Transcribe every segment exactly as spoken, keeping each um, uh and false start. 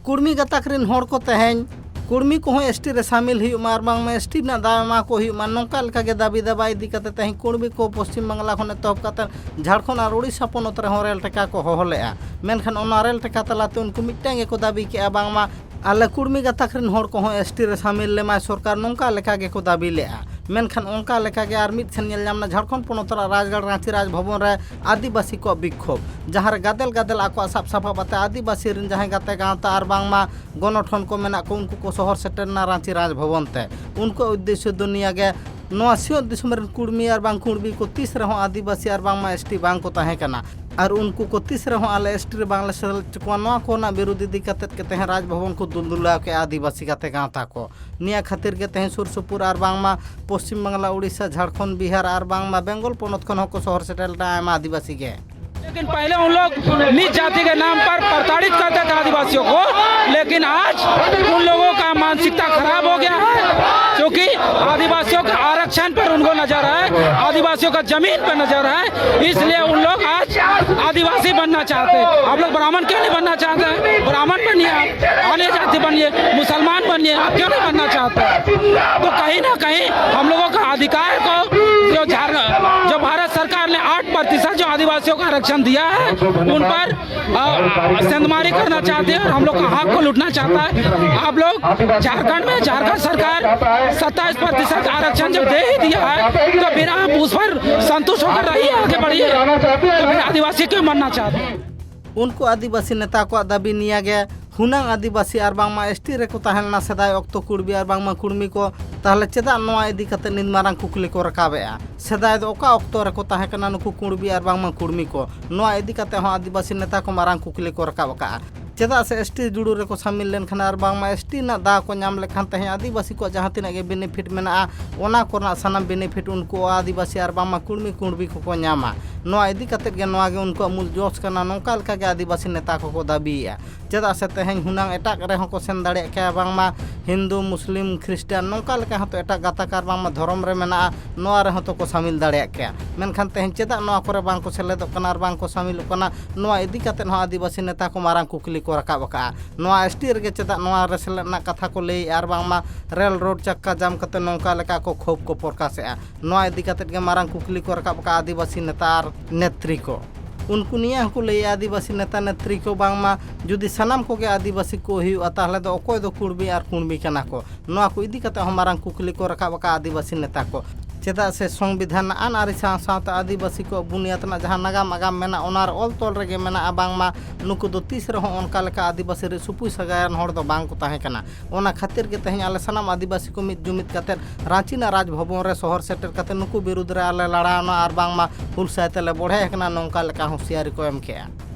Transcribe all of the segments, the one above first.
ᱠᱩᱲᱢᱤ ᱜᱟᱛᱟᱠ ᱨᱤᱱ ᱦᱚᱲ ᱠᱚ ᱛᱮᱦᱮᱧ ᱠᱩᱲᱢᱤ ᱠᱚᱦᱚᱸ ᱮᱥ ᱴᱤ ᱨᱮ ᱥᱟᱢᱤᱞ ᱦᱩᱭᱩᱜ ᱢᱟ ᱟᱨ ᱵᱟᱝᱢᱟ ᱮᱥ ᱴᱤ ᱨᱮᱱᱟᱜ ᱫᱟᱣ ᱮᱢᱟ ᱠᱚ ᱦᱩᱭᱩᱜ ᱢᱟ, ᱱᱚᱝᱠᱟ ᱞᱮᱠᱟᱜᱮ ᱫᱟᱹᱵᱤ ᱫᱟᱵᱟ ᱤᱫᱤ ᱠᱟᱛᱮ ᱛᱮᱦᱮᱧ ᱠᱩᱲᱢᱤ ᱠᱚ ᱯᱚᱥᱪᱤᱢ ᱵᱟᱝᱞᱟ ᱠᱷᱚᱱ ᱮᱛᱚᱦᱚᱵ ᱠᱟᱛᱮ ᱡᱷᱟᱲᱠᱷᱚᱸᱰ ᱟᱨ ᱳᱰᱤᱥᱟ ᱯᱚᱱᱚᱛ ᱨᱮᱦᱚᱸ ᱨᱮᱞ ᱴᱮᱠᱟ ᱠᱚ ᱦᱚᱦᱚ ᱞᱮᱫᱼᱟ᱾ ᱢᱮᱱᱠᱷᱟᱱ ᱚᱱᱟ ᱨᱮᱞ ᱴᱮᱠᱟ ᱛᱟᱞᱟᱛᱮ ᱩᱱᱠᱩ ᱢᱤᱫᱴᱟᱝ ᱜᱮᱠᱚ ᱫᱟᱹᱵᱤ ᱠᱮᱫᱼᱟ, ᱵᱟᱝᱢᱟ ᱟᱞᱮ ᱠᱩᱲᱢᱤ ᱜᱟᱛᱟᱠ ᱨᱤᱱ ᱦᱚᱲ ᱠᱚᱦᱚᱸ ᱮᱥ ᱴᱤ ᱨᱮ ᱥᱟᱢᱤᱞ ᱞᱮᱢᱟᱭ ᱥᱚᱨᱠᱟᱨ, ᱱᱚᱝᱠᱟ ᱞᱮᱠᱟ ᱜᱮᱠᱚ ᱫᱟᱹᱵᱤ ᱞᱮᱫᱼᱟ᱾ ᱢᱮᱱᱠᱷᱟᱱ ᱚᱱᱠᱟ ᱞᱮᱠᱟᱜᱮ ᱟᱨ ᱢᱤᱫ ᱥᱮᱱ ᱧᱮᱞ ᱧᱟᱢ ᱮᱱᱟ ᱡᱷᱟᱲᱠᱷᱚᱸᱰ ᱯᱚᱱᱚᱛ ᱨᱮᱱᱟᱜ ᱨᱟᱡᱽᱜᱟᱲ ᱨᱟᱸᱪᱤ ᱨᱟᱡᱽᱵᱷᱚᱵᱚᱱ ᱨᱮ ᱟᱹᱫᱤᱵᱟᱹᱥᱤ ᱠᱚᱣᱟᱜ ᱵᱤᱠᱠᱷᱳᱵ, ᱡᱟᱦᱟᱸ ᱨᱮ ᱜᱟᱫᱮᱞ ᱜᱟᱫᱮᱞ ᱟᱠᱚᱣᱟᱜ ᱥᱟᱵ ᱥᱟᱯᱟᱵ ᱟᱛᱮ ᱟᱹᱫᱤᱵᱟᱹᱥᱤ ᱨᱤᱱ ᱡᱟᱦᱟᱸᱭ ᱜᱟᱛᱮ ᱜᱟᱶᱛᱟ ᱟᱨ ᱵᱟᱝᱢᱟ ᱜᱚᱱᱚᱴᱷᱚᱱ ᱠᱚ ᱢᱮᱱᱟᱜ ᱠᱚ, ᱩᱱᱠᱩ ᱠᱚ ᱥᱚᱦᱚᱨ ᱥᱮᱴᱮᱨ ᱮᱱᱟ ᱨᱟᱸᱪᱤ ᱨᱟᱡᱽᱵᱷᱚᱵᱚᱱ ᱛᱮ᱾ ᱩᱱᱠᱩᱣᱟᱜ ᱩᱫᱽᱫᱮᱥᱥᱚ ᱫᱚ ᱱᱤᱭᱟᱹ ᱜᱮ, ᱱᱚᱣᱟ ᱥᱤᱧᱚᱛ ᱫᱤᱥᱚᱢ ᱨᱤᱱ ᱠᱩᱲᱢᱤ ᱟᱨ ᱵᱟᱝ ᱠᱩᱲᱵᱤ ᱠᱚ ᱛᱤᱥ ᱨᱮᱦᱚᱸ ᱟᱹᱫᱤᱵᱟᱹᱥᱤ ᱟᱨ ᱵᱟᱝᱢᱟ ᱮᱥ ᱴᱤ ᱵᱟᱝ ᱠᱚ ᱛᱟᱦᱮᱸ ᱠᱟᱱᱟ ᱟᱨ ᱩᱱᱠᱩ ᱠᱚ ᱛᱤᱥ ᱨᱮᱦᱚᱸ ᱟᱞᱮ ᱮᱥ ᱴᱤ ᱨᱮ ᱵᱟᱝᱞᱮ ᱥᱮᱞᱮᱫ ᱦᱚᱪᱚ ᱠᱚᱣᱟ, ᱱᱚᱣᱟ ᱠᱚᱨᱮᱱᱟᱜ ᱵᱤᱨᱳᱫᱷ ᱤᱫᱤ ᱠᱟᱛᱮᱫ ᱜᱮ ᱛᱮᱦᱮᱧ ᱨᱟᱡᱽᱵᱷᱚᱵᱚᱱ ᱠᱚ ᱫᱩᱞ ᱫᱩᱞᱟᱣ ᱠᱮᱫᱼᱟ ᱟᱹᱫᱤᱵᱟᱹᱥᱤ ᱜᱟᱛᱮ ᱜᱟᱶᱛᱟ ᱠᱚ᱾ ᱱᱤᱭᱟᱹ ᱠᱷᱟᱹᱛᱤᱨ ᱜᱮ ᱛᱮᱦᱮᱧ ᱥᱩᱨ ᱥᱩᱯᱩᱨ ᱟᱨ ᱵᱟᱝᱢᱟ ᱯᱚᱥᱪᱤᱢ ᱵᱟᱝᱞᱟ, ᱩᱲᱤᱥᱥᱟ, ᱡᱷᱟᱲᱠᱷᱚᱸᱰ, ᱵᱤᱦᱟᱨ ᱟᱨ ᱵᱟᱝᱢᱟ ᱵᱮᱝᱜᱚᱞ ᱯᱚᱱᱚᱛ ᱠᱷᱚᱱ ᱦᱚᱸᱠᱚ ᱥᱚᱦᱚᱨ ᱥᱮᱴᱮᱨ ᱞᱮᱱᱟ ᱟᱭᱢᱟ ᱟᱹᱫᱤᱵᱟᱹᱥᱤ ᱜᱮ᱾ लेकिन पहले उन लोग निज जाति के नाम पर प्रताड़ित करते थे आदिवासियों को, लेकिन आज उन लोगों का मानसिकता खराब हो गया है, क्योंकि आदिवासियों का आरक्षण पर उनको नजर है, आदिवासियों का जमीन पर नजर है, इसलिए उन लोग आज आदिवासी बनना चाहते हैं। आप लोग ब्राह्मण क्यों नहीं बनना चाहते हैं? ब्राह्मण बनिए आप, अन्य जाति बनिए, मुसलमान बनिए, आप क्यों नहीं बनना चाहते हैं? तो कहीं ना कहीं हम लोगों का अधिकार को जो झार जो भारत सरकार ने आठ प्रतिशत जो आदिवासियों को आरक्षण दिया है, उन पर सेंधमारी करना चाहते हैं और हम लोग का हक को लूटना चाहता है। आप लोग झारखंड में झारखंड सरकार सत्ताईस प्रतिशत आरक्षण जब दे ही दिया है, तो फिर आप उस पर संतुष्ट होकर रहिए, आगे बढ़िए। तो फिर आदिवासी क्यों बनना चाहते हैं? ᱩᱱᱠᱩ ᱟᱹᱫᱤᱵᱟᱹᱥᱤ ᱱᱮᱛᱟ ᱠᱚᱣᱟᱜ ᱫᱟᱹᱵᱤ ᱱᱤᱭᱟᱹ ᱜᱮ, ᱦᱩᱱᱟᱹᱝ ᱟᱹᱫᱤᱵᱟᱹᱥᱤ ᱟᱨ ᱵᱟᱝᱢᱟ ᱮᱥ ᱴᱤ ᱨᱮᱠᱚ ᱛᱟᱦᱮᱸ ᱞᱮᱱᱟ ᱥᱮᱫᱟᱭ ᱚᱠᱛᱚ ᱠᱩᱲᱵᱤ ᱟᱨ ᱵᱟᱝᱢᱟ ᱠᱩᱲᱢᱤ ᱠᱚ, ᱛᱟᱦᱚᱞᱮ ᱪᱮᱫᱟᱜ ᱱᱚᱣᱟ ᱤᱫᱤ ᱠᱟᱛᱮ ᱱᱤᱛ ᱢᱟᱨᱟᱝ ᱠᱩᱠᱞᱤ ᱠᱚ ᱨᱟᱠᱟᱵᱮᱜᱼᱟ? ᱥᱮᱫᱟᱭ ᱫᱚ ᱚᱠᱟ ᱚᱠᱛᱚ ᱨᱮᱠᱚ ᱛᱟᱦᱮᱸ ᱠᱟᱱᱟ ᱱᱩᱠᱩ ᱠᱩᱲᱵᱤ ᱟᱨ ᱵᱟᱝᱢᱟ ᱠᱩᱲᱢᱤ ᱠᱚ? ᱱᱚᱣᱟ ᱤᱫᱤ ᱠᱟᱛᱮ ᱦᱚᱸ ᱟᱹᱫᱤᱵᱟᱹᱥᱤ ᱱᱮᱛᱟ ᱠᱚ ᱢᱟᱨᱟᱝ ᱠᱩᱠᱞᱤ ᱠᱚ ᱨᱟᱠᱟᱵ ᱟᱠᱟᱫᱼᱟ᱾ ᱪᱮᱫᱟᱜ ᱥᱮ ᱮᱥ ᱴᱤ ᱡᱩᱲᱩ ᱨᱮᱠᱚ ᱥᱟᱢᱤᱞ ᱞᱮᱱᱠᱷᱟᱱ ᱟᱨ ᱵᱟᱝᱢᱟ ᱮᱥ ᱴᱤ ᱨᱮᱱᱟᱜ ᱫᱟᱣ ᱠᱚ ᱧᱟᱢ ᱞᱮᱠᱷᱟᱱ ᱛᱮᱦᱮᱧ ᱟᱹᱫᱤᱵᱟᱹᱥᱤ ᱠᱚᱣᱟᱜ ᱡᱟᱦᱟᱸ ᱛᱤᱱᱟᱹᱜ ᱜᱮ ᱵᱮᱱᱤᱯᱷᱤᱴ ᱢᱮᱱᱟᱜᱼᱟ, ᱚᱱᱟ ᱠᱚᱨᱮᱱᱟᱜ ᱥᱟᱱᱟᱢ ᱵᱮᱱᱤᱯᱷᱤᱴ ᱩᱱᱠᱩ ᱟᱹᱫᱤᱵᱟᱹᱥᱤ ᱟᱨ ᱵᱟᱝᱢᱟ ᱠᱩᱲᱢᱤ ᱠᱩᱲᱵᱤ ᱠᱚᱠᱚ ᱧᱟᱢᱟ᱾ ᱱᱚᱣᱟ ᱤᱫᱤ ᱠᱟᱛᱮᱫ ᱜᱮ ᱱᱚᱣᱟ ᱜᱮ ᱩᱱᱠᱩᱣᱟᱜ ᱢᱩᱞ ᱡᱚᱥ ᱠᱟᱱᱟ, ᱱᱚᱝᱠᱟ ᱞᱮᱠᱟ ᱜᱮ ᱟᱹᱫᱤᱵᱟᱹᱥᱤ ᱱᱮᱛᱟ ᱠᱚᱠᱚ ᱫᱟᱹᱵᱤᱭᱮᱫᱼᱟ᱾ ᱪᱮᱫᱟᱜ ᱥᱮ ᱛᱮᱦᱮᱧ ᱦᱩᱱᱟᱹᱝ ᱮᱴᱟᱜ ᱨᱮᱦᱚᱸ ᱠᱚ ᱥᱮᱱ ᱫᱟᱲᱮᱭᱟᱜ ᱠᱮᱭᱟ, ᱵᱟᱝᱢᱟ ᱦᱤᱱᱫᱩ, ᱢᱩᱥᱞᱤᱢ, ᱠᱷᱨᱤᱥᱴᱟᱱ, ᱱᱚᱝᱠᱟ ᱞᱮᱠᱟ ᱦᱚᱸᱛᱚ ᱮᱴᱟᱜ ᱜᱟᱛᱟᱠ ᱟᱨ ᱵᱟᱝᱢᱟ ᱫᱷᱚᱨᱚᱢ ᱨᱮ ᱢᱮᱱᱟᱜᱼᱟ, ᱱᱚᱣᱟ ᱨᱮᱦᱚᱸ ᱛᱚ ᱠᱚ ᱥᱟᱢᱤᱞ ᱫᱟᱲᱮᱭᱟᱜ ᱠᱮᱭᱟ᱾ ᱢᱮᱱᱠᱷᱟᱱ ᱛᱮᱦᱮᱧ ᱪᱮᱫᱟᱜ ᱱᱚᱣᱟ ᱠᱚᱨᱮ ᱵᱟᱝ ᱠᱚ ᱥᱮᱞᱮᱫᱚᱜ ᱠᱟᱱᱟ ᱟᱨ ᱵᱟᱝ ᱠᱚ ᱥᱟᱢᱤᱞᱚᱜ ᱠᱟᱱᱟ, ᱱᱚᱣᱟ ᱤᱫᱤ ᱠᱟᱛᱮᱫ ᱦᱚᱸ ᱟᱹᱫᱤᱵᱟᱹᱥᱤ ᱱᱮᱛᱟ ᱠᱚ ᱢᱟᱨᱟᱝ ᱠᱩᱠᱞᱤ ᱠᱚ ᱨᱟᱠᱟᱵ ᱟᱠᱟᱫᱼᱟ᱾ ᱱᱚᱣᱟ ᱮᱥ ᱴᱤ ᱨᱮᱜᱮ ᱪᱮᱫᱟᱜ ᱱᱚᱣᱟ ᱨᱮ ᱥᱮᱞᱮᱫ ᱨᱮᱱᱟᱜ ᱠᱟᱛᱷᱟ ᱠᱚ ᱞᱟᱹᱭᱮᱫᱼᱟ ᱟᱨ ᱵᱟᱝᱢᱟ ᱨᱮᱞ ᱨᱳᱰ ᱪᱟᱠᱟ ᱡᱟᱢ ᱠᱟᱛᱮ ᱱᱚᱝᱠᱟ ᱞᱮᱠᱟ ᱠᱚ ᱠᱷᱳᱵᱽ ᱠᱚ ᱯᱨᱚᱠᱟᱥᱮᱫᱼᱟ? ᱱᱚᱣᱟ ᱤᱫᱤ ᱠᱟᱛᱮ ᱜᱮ ᱢᱟᱨᱟᱝ ᱠᱩᱠᱞᱤ ᱠᱚ ᱨᱟᱠᱟᱵ ᱟᱠᱟᱫᱼᱟ ᱟᱹᱫᱤᱵᱟᱹᱥᱤ ᱱᱮᱛᱟ ᱟᱨ ᱱᱮᱛᱨᱤ ᱠᱚ᱾ ᱩᱱᱠᱩ ᱱᱤᱭᱟᱹ ᱦᱚᱸᱠᱚ ᱞᱟᱹᱭᱮᱫᱼᱟ ᱟᱹᱫᱤᱵᱟᱹᱥᱤ ᱱᱮᱛᱟ ᱱᱮᱛᱨᱤ ᱠᱚ ᱵᱟᱝᱢᱟ ᱡᱩᱫᱤ ᱥᱟᱱᱟᱢ ᱠᱚᱜᱮ ᱟᱹᱫᱤᱵᱟᱹᱥᱤ ᱠᱚ ᱦᱩᱭᱩᱜᱼᱟ, ᱛᱟᱦᱚᱞᱮ ᱫᱚ ᱚᱠᱚᱭ ᱫᱚ ᱠᱩᱲᱢᱤ ᱟᱨ ᱠᱩᱲᱢᱤ ᱠᱟᱱᱟ ᱠᱚ? ᱱᱚᱣᱟ ᱠᱚ ᱤᱫᱤ ᱠᱟᱛᱮ ᱦᱚᱸ ᱢᱟᱨᱟᱝ ᱠᱩᱠᱞᱤ ᱠᱚ ᱨᱟᱠᱟᱵ ᱟᱠᱟᱫ ᱟᱹᱫᱤᱵᱟᱹᱥᱤ ᱱᱮᱛᱟ ᱠᱚ᱾ ᱪᱮᱫᱟᱜ ᱥᱮ ᱥᱚᱝᱵᱤᱫᱷᱟᱱ ᱟᱹᱱ ᱟᱹᱨᱤ ᱥᱟᱶ ᱥᱟᱶᱛᱮ ᱟᱹᱫᱤᱵᱟᱹᱥᱤ ᱠᱚᱣᱟᱜ ᱵᱩᱱᱤᱭᱟᱫ ᱨᱮᱱᱟᱜ ᱡᱟᱦᱟᱸ ᱱᱟᱜᱟᱢ ᱟᱜᱟᱢ ᱢᱮᱱᱟᱜᱼᱟ, ᱚᱱᱟ ᱨᱮ ᱚᱞ ᱛᱚᱞ ᱨᱮᱜᱮ ᱢᱮᱱᱟᱜᱼᱟ ᱵᱟᱝᱢᱟ ᱱᱩᱠᱩ ᱫᱚ ᱛᱤᱥ ᱨᱮᱦᱚᱸ ᱚᱱᱠᱟ ᱞᱮᱠᱟ ᱟᱹᱫᱤᱵᱟᱹᱥᱤ ᱨᱮ ᱥᱩᱯᱩᱭ ᱥᱟᱹᱜᱟᱭᱟᱱ ᱦᱚᱲ ᱫᱚ ᱵᱟᱝ ᱠᱚ ᱛᱟᱦᱮᱸ ᱠᱟᱱᱟ᱾ ᱚᱱᱟ ᱠᱷᱟᱹᱛᱤᱨ ᱜᱮ ᱛᱮᱦᱮᱧ ᱟᱞᱮ ᱥᱟᱱᱟᱢ ᱟᱹᱫᱤᱵᱟᱹᱥᱤ ᱠᱚ ᱢᱤᱫ ᱡᱩᱢᱤᱫ ᱠᱟᱛᱮ ᱨᱟᱸᱪᱤ ᱨᱮᱱᱟᱜ ᱨᱟᱡᱽ ᱵᱷᱚᱵᱚᱱ ᱨᱮ ᱥᱚᱦᱚᱨ ᱥᱮᱴᱮᱨ ᱠᱟᱛᱮ ᱱᱩᱠᱩ ᱵᱤᱨᱩᱫᱽ ᱨᱮ ᱟᱞᱮ ᱞᱟᱲᱟᱣᱱᱟ ᱟᱨ ᱵᱟᱝᱢᱟ ᱦᱩᱞᱥᱟᱹᱭ ᱛᱮᱞᱮ ᱵᱚᱲᱦᱮ ᱟᱠᱟᱱᱟ, ᱱᱚᱝᱠᱟ ᱞᱮᱠᱟ ᱦᱩᱸᱥᱤᱭᱟᱨᱤ ᱠᱚ ᱮᱢ ᱠᱮᱜᱼᱟ᱾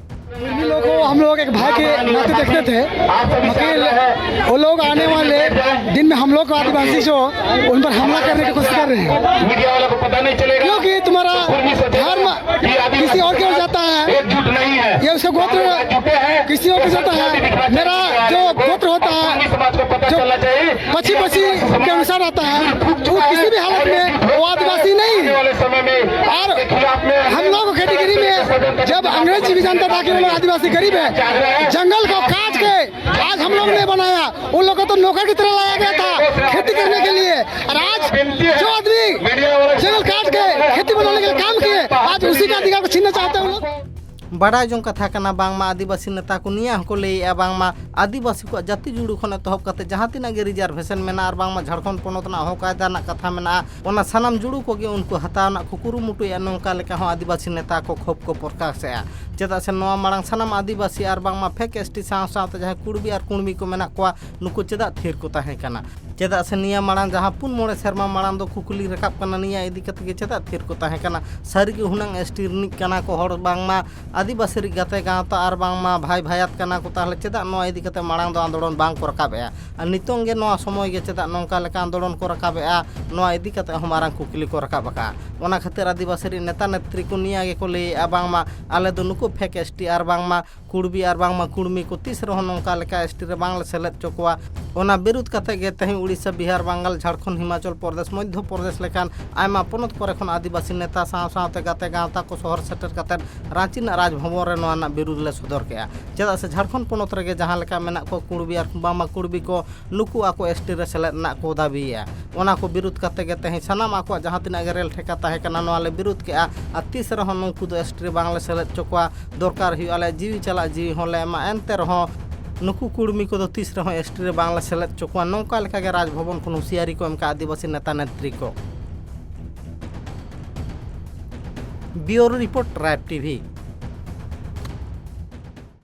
उर्मी लोग को हम लोग एक भाई के नाते देखते थे, मगर वो लोग आने वाले दिन में हम लोग को आदिवासी जो उन पर हमला करने की कोशिश कर रहे हैं। मीडिया वालों को पता नहीं चलेगा। क्योंकि तुम्हारा धर्म किसी और की ओर जाता है, एकजुट नहीं है। ये उसका गोत्र किसी और के जाता है। मेरा जो गोत्र होता है, जो पश्चिम पश्चिम के अनुसार आता है, वो किसी भी हालत में वो आदिवासी नहीं है। और हम लोग कैटेगरी में जब अंग्रेज भी जानता था कि वो लोग आदिवासी गरीब है, जंगल को काट के आज हम लोग ने बनाया। उन लोगों को तो नौकर की तरह लाया गया था खेती करने के लिए, और आज जो आदमी जंगल काट के खेती बनाने के लिए काम किए, आज उसी का अधिकार को छीनना चाहते हैं उन लोग। ᱵᱟᱰᱟᱭ ᱡᱚᱝ ᱠᱟᱛᱷᱟ ᱠᱟᱱᱟ ᱵᱟᱝᱢᱟ ᱟᱹᱫᱤᱵᱟᱹᱥᱤ ᱱᱮᱛᱟ ᱠᱚ ᱱᱤᱭᱟᱹ ᱦᱚᱸᱠᱚ ᱞᱟᱹᱭᱮᱫᱼᱟ ᱵᱟᱝᱢᱟ ᱟᱹᱫᱤᱵᱟᱹᱥᱤ ᱠᱚᱣᱟᱜ ᱡᱟᱹᱛᱤ ᱡᱩᱲᱩ ᱠᱷᱚᱱ ᱮᱛᱚᱦᱚᱵ ᱠᱟᱛᱮ ᱡᱟᱦᱟᱸ ᱛᱤᱱᱟᱹᱜ ᱜᱮ ᱨᱤᱡᱟᱨᱵᱷᱮᱥᱚᱱ ᱢᱮᱱᱟᱜᱼᱟ ᱟᱨ ᱵᱟᱝᱢᱟ ᱡᱷᱟᱲᱠᱷᱚᱸᱰ ᱯᱚᱱᱚᱛ ᱨᱮᱱᱟᱜ ᱦᱚᱸ ᱠᱟᱭᱫᱟ ᱨᱮᱱᱟᱜ ᱠᱟᱛᱷᱟ ᱢᱮᱱᱟᱜᱼᱟ, ᱚᱱᱟ ᱥᱟᱱᱟᱢ ᱡᱩᱲᱩ ᱠᱚᱜᱮ ᱩᱱᱠᱩ ᱦᱟᱛᱟᱣ ᱨᱮᱱᱟᱜ ᱠᱚ ᱠᱩᱨᱩᱢᱩᱴᱩᱭᱮᱫᱼᱟ, ᱱᱚᱝᱠᱟ ᱞᱮᱠᱟ ᱦᱚᱸ ᱟᱹᱫᱤᱵᱟᱹᱥᱤ ᱱᱮᱛᱟ ᱠᱚ ᱠᱷᱚᱵᱽ ᱠᱚ ᱯᱨᱚᱠᱟᱥᱮᱫᱼᱟ᱾ ᱪᱮᱫᱟᱜ ᱥᱮ ᱱᱚᱣᱟ ᱢᱟᱲᱟᱝ ᱥᱟᱱᱟᱢ ᱟᱹᱫᱤᱵᱟᱹᱥᱤ ᱟᱨ ᱵᱟᱝᱢᱟ ᱯᱷᱮᱠ ᱮᱥ ᱴᱤ ᱥᱟᱶ ᱥᱟᱶᱛᱮ ᱡᱟᱦᱟᱸᱭ ᱠᱩᱲᱵᱤ ᱟᱨ ᱠᱩᱲᱢᱤ ᱠᱚ ᱢᱮᱱᱟᱜ ᱠᱚᱣᱟ, ᱱᱩᱠᱩ ᱪᱮᱫᱟᱜ ᱛᱷᱤᱨ ᱠᱚ ᱛᱟᱦᱮᱸ ᱠᱟᱱᱟ? ᱪᱮᱫᱟᱜ ᱥᱮ ᱱᱤᱭᱟᱹ ᱢᱟᱲᱟᱝ ᱡᱟᱦᱟᱸ ᱯᱩᱱ ᱢᱚᱬᱮ ᱥᱮᱨᱢᱟ ᱢᱟᱲᱟᱝ ᱫᱚ ᱠᱩᱠᱞᱤ ᱨᱟᱠᱟᱵ ᱠᱟᱱᱟ, ᱱᱤᱭᱟᱹ ᱤᱫᱤ ᱠᱟᱛᱮ ᱜᱮ ᱪᱮᱫᱟᱜ ᱛᱷᱤᱨ ᱠᱚ ᱛᱟᱦᱮᱸ ᱠᱟᱱᱟ? ᱥᱟᱹᱨᱤ ᱜᱮ ᱦᱩᱱᱟᱹᱝ ᱮᱥ ᱴᱤ ᱨᱤᱱᱤᱡ ᱠᱟᱱᱟ ᱠᱚ ᱦᱚᱲ, ᱵᱟᱝᱢᱟ ᱟᱹᱫᱤᱵᱟᱹᱥᱤ ᱨᱤᱡ ᱜᱟᱛᱮ ᱜᱟᱶᱛᱟ ᱟᱨ ᱵᱟᱝᱢᱟ ᱵᱷᱟᱭ ᱵᱷᱟᱭᱟᱛ ᱠᱟᱱᱟ ᱠᱚ, ᱛᱟᱦᱚᱞᱮ ᱪᱮᱫᱟᱜ ᱱᱚᱣᱟ ᱤᱫᱤ ᱠᱟᱛᱮ ᱢᱟᱲᱟᱝ ᱫᱚ ᱟᱱᱫᱳᱞᱚᱱ ᱵᱟᱝ ᱠᱚ ᱨᱟᱠᱟᱵᱮᱜᱼᱟ? ᱟᱨ ᱱᱤᱛᱚᱝ ᱜᱮ ᱱᱚᱣᱟ ᱥᱚᱢᱚᱭ ᱜᱮ ᱪᱮᱫᱟᱜ ᱱᱚᱝᱠᱟ ᱞᱮᱠᱟ ᱟᱱᱫᱳᱞᱚᱱ ᱠᱚ ᱨᱟᱠᱟᱵᱮᱜᱼᱟ? ᱱᱚᱣᱟ ᱤᱫᱤ ᱠᱟᱛᱮ ᱦᱚᱸ ᱢᱟᱨᱟᱝ ᱠᱩᱠᱞᱤ ᱠᱚ ᱨᱟᱠᱟᱵ ᱟᱠᱟᱫᱼᱟ᱾ ᱚᱱᱟ ᱠᱷᱟᱹᱛᱤᱨ ᱟᱹᱫᱤᱵᱟᱹᱥᱤ ᱨᱤᱡ ᱱᱮᱛᱟ ᱱᱮᱛᱨᱤ ᱠᱚ ᱱᱤᱭᱟᱹ ᱜᱮᱠᱚ ᱞᱟᱹᱭᱮᱜᱼᱟ, ᱵᱟᱝᱢᱟ ᱟᱞᱮ ᱫᱚ ᱱᱩᱠᱩ ᱯᱷᱮᱠ ᱮᱥ ᱴᱤ ᱟᱨ ᱵᱟᱝᱢᱟ ᱠᱩᱲᱵᱤ ᱟᱨ ᱵᱟᱝᱢᱟ ᱠᱩᱲᱢᱤ ᱠᱚ ᱛᱤᱥ ᱨᱮᱦᱚᱸ ᱱᱚᱝᱠᱟ ᱞᱮᱠᱟ ᱮᱥᱴᱤ ᱨᱮ ᱵᱟᱝᱞᱮ ᱥᱮᱞᱮᱫ ᱦᱚᱪᱚ ᱠᱚᱣᱟ᱾ ᱚᱱᱟ ᱵᱤᱨᱩᱫᱷ ᱠᱟᱛᱮ ᱜᱮ ᱛᱮᱦᱮᱧ ᱩᱲᱤᱥᱥᱟ, ᱵᱤᱦᱟᱨ, ᱵᱟᱝᱜᱟᱞ, ᱡᱷᱟᱲᱠᱷᱚᱸᱰ, ᱦᱤᱢᱟᱪᱚᱞ ᱯᱨᱚᱫᱮᱥ, ᱢᱚᱫᱽᱫᱷᱚ ᱯᱨᱚᱫᱮᱥ ᱞᱮᱠᱟᱱ ᱟᱭᱢᱟ ᱯᱚᱱᱚᱛ ᱠᱚᱨᱮ ᱠᱷᱚᱱ ᱟᱹᱫᱤᱵᱟᱹᱥᱤ ᱱᱮᱛᱟ ᱥᱟᱶ ᱥᱟᱶᱛᱮ ᱜᱟᱛᱮ ᱜᱟᱶᱛᱟ ᱠᱚ ᱥᱚᱦᱚᱨ ᱥᱮᱴᱮᱨ ᱠᱟᱛᱮ ᱨᱟᱸᱪᱤ ᱨᱮᱱᱟᱜ ᱨᱟᱡᱽᱵᱷᱚᱵᱚᱱ ᱨᱮ ᱱᱚᱣᱟ ᱨᱮᱱᱟᱜ ᱵᱤᱨᱩᱫᱷ ᱞᱮ ᱥᱚᱫᱚᱨ ᱠᱮᱜᱼᱟ᱾ ᱪᱮᱫᱟᱜ ᱥᱮ ᱡᱷᱟᱲᱠᱷᱚᱸᱰ ᱯᱚᱱᱚᱛ ᱨᱮᱜᱮ ᱡᱟᱦᱟᱸ ᱞᱮᱠᱟ ᱢᱮᱱᱟᱜ ᱠᱚᱣᱟ ᱠᱩᱲᱵᱤ ᱟᱨ ᱵᱟᱝᱢᱟ ᱠᱩᱲᱵᱤ ᱠᱚ, ᱱᱩᱠᱩ ᱟᱠᱚ ᱮᱥᱴᱤ ᱨᱮ ᱥᱮᱞᱮᱫ ᱨᱮᱱᱟᱜ ᱠᱚ ᱫᱟᱹᱵᱤᱭᱮᱫᱼᱟ᱾ ᱚᱱᱟ ᱠᱚ ᱵᱤᱨᱩᱫᱷ ᱠᱟᱛᱮ ᱜᱮ ᱛᱮᱦᱮᱧ ᱥᱟᱱᱟᱢ ᱟᱠᱚᱣᱟᱜ ᱡᱟᱦᱟᱸ ᱛᱤᱱᱟᱹᱜ ᱜᱮ ᱨᱮᱞ ᱴᱷᱮᱠᱟ ᱛᱟᱦᱮᱸ ᱠᱟᱱᱟ, ᱱᱚᱣᱟ ᱞᱮ ᱵᱤᱨᱩᱫᱷ ᱠᱮᱜᱼᱟ᱾ ᱟᱨ ᱛᱤᱥ ᱨᱮᱦᱚᱸ ᱱᱩᱠᱩ ᱫᱚ ᱮᱥᱴᱤ ᱨᱮ ᱵᱟᱝᱞᱮ ᱥᱮᱞᱮᱫ ᱦᱚᱪᱚ ᱠᱚᱣᱟ᱾ ᱫᱚᱨᱠᱟᱨ ᱦᱩᱭᱩᱜᱼᱟ, ᱟᱞᱮ ᱡᱤᱣᱤ ᱪᱟᱞᱟᱜ ᱡᱤᱣᱤ ᱦᱚᱸᱞᱮ ᱮᱢᱟ, ᱮᱱᱛᱮ ᱨᱮᱦᱚᱸ ᱱᱩᱠᱩ ᱠᱩᱲᱢᱤ ᱠᱚᱫᱚ ᱛᱤᱥ ᱨᱮᱦᱚᱸ ᱮᱥᱴᱤ ᱨᱮ ᱵᱟᱝᱞᱮ ᱥᱮᱞᱮᱫ ᱦᱚᱪᱚ ᱠᱚᱣᱟ᱾ ᱱᱚᱝᱠᱟ ᱞᱮᱠᱟᱜᱮ ᱨᱟᱡᱽᱵᱷᱚᱵᱚᱱ ᱠᱷᱚᱱ ᱦᱩᱸᱥᱤᱭᱟᱨᱤ ᱠᱚ ᱮᱢ ᱠᱟᱜᱼᱟ ᱟᱹᱫᱤᱵᱟᱹᱥᱤ ᱱᱮᱛᱟ ᱱᱮᱛᱨᱤ ᱠᱚ᱾ ᱵᱤᱭᱩᱨᱳ ᱨᱤᱯᱳᱨᱴ, ᱴᱨᱟᱭᱤᱵᱽ ᱴᱤᱵᱷᱤ᱾